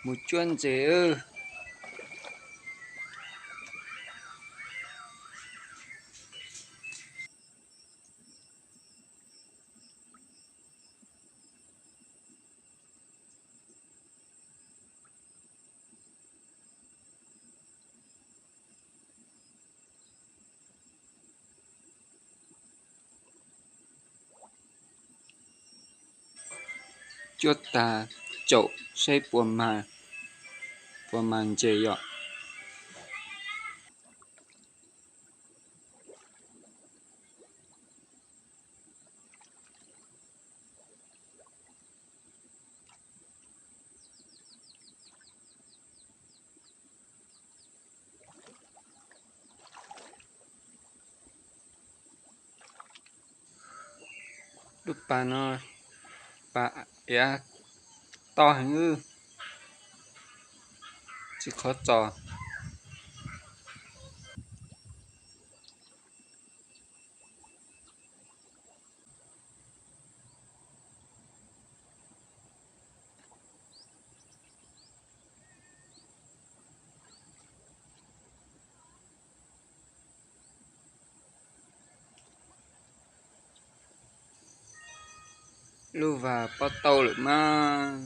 Mus cuab ntses. Cuab tag, caum saib puas mag, puas mag ntses yom. Lub pas no, pas iav toj heev, tsis qhov txos. Lub vas pob tau lawm mas.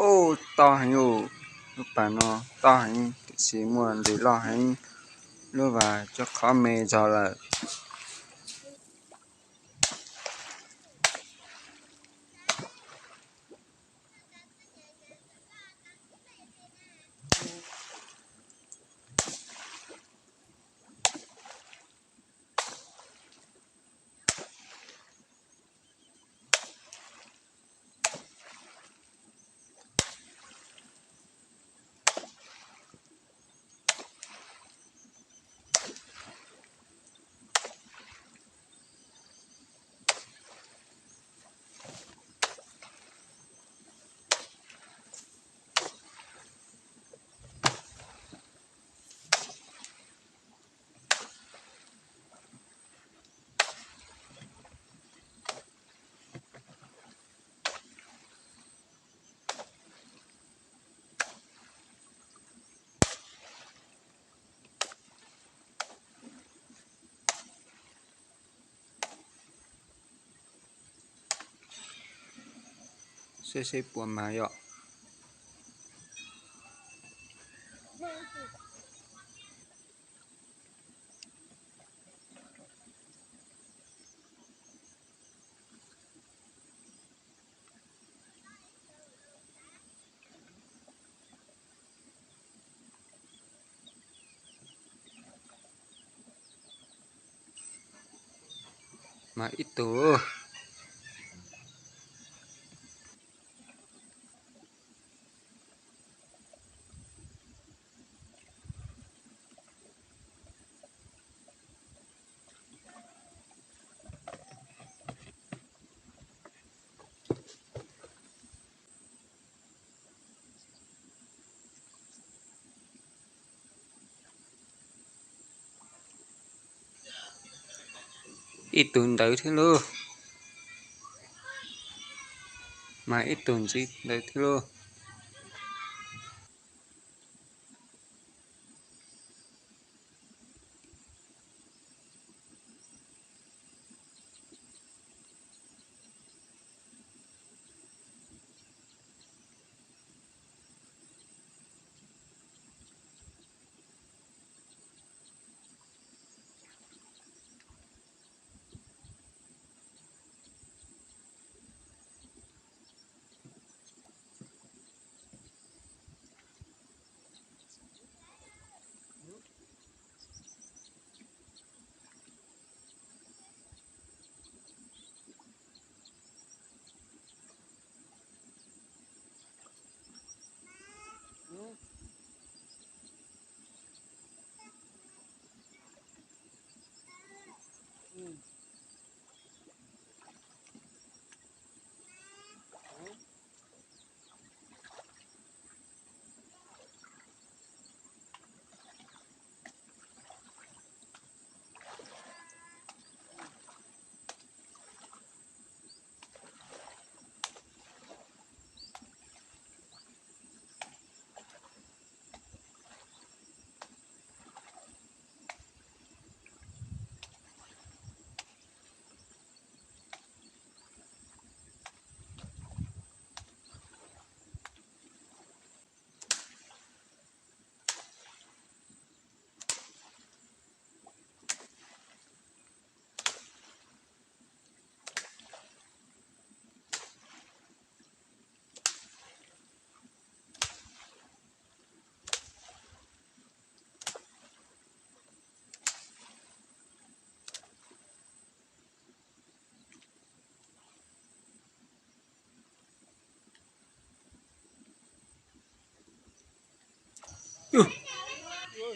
Ub, toj heev os. Lub pas no toj heev tiam sis muaj ntses loj heev, lub vas cov qhov me zog lawm. Tej seb puas mas yom. Mas ib tug. Ib tug ntawd thiab lauj. Mas ib tug ntxiv ntawd thiab lauj.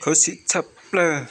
Khuv xim tshaj plaws.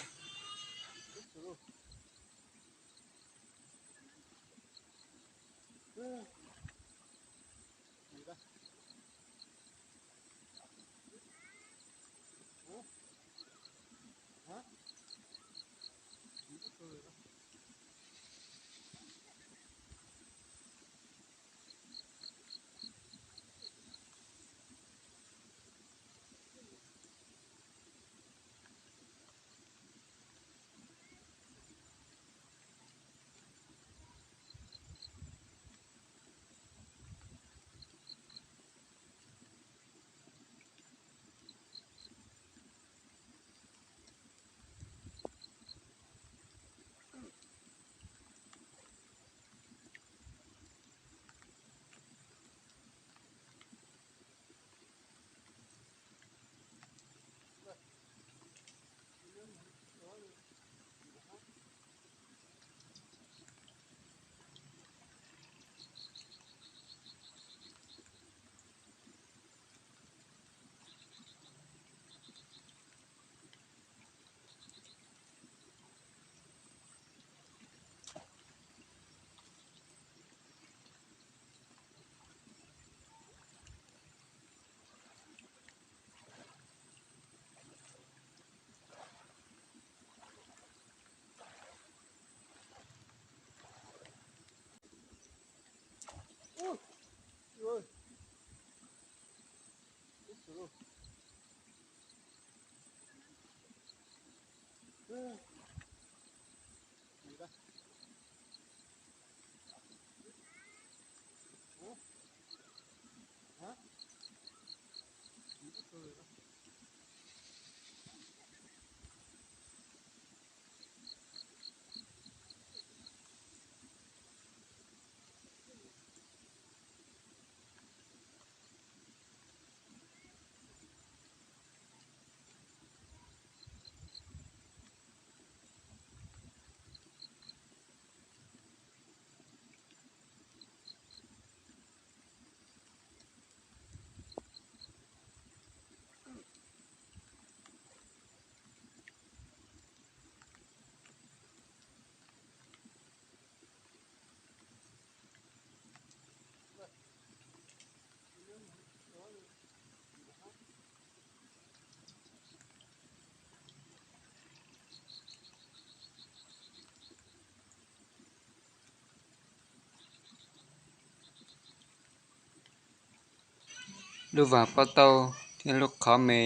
Lub vas pob tauj thiab lub qhov me,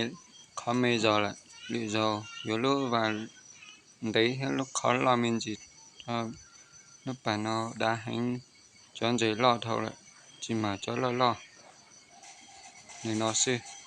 qhov me zog lawm, lwm zaus yuav lub vas ntev thiab lub qhov loj me ntsis. Lub pas no dav heev, cov ntses loj dhau lawm, tsis mam cov loj loj. Nim no xwb.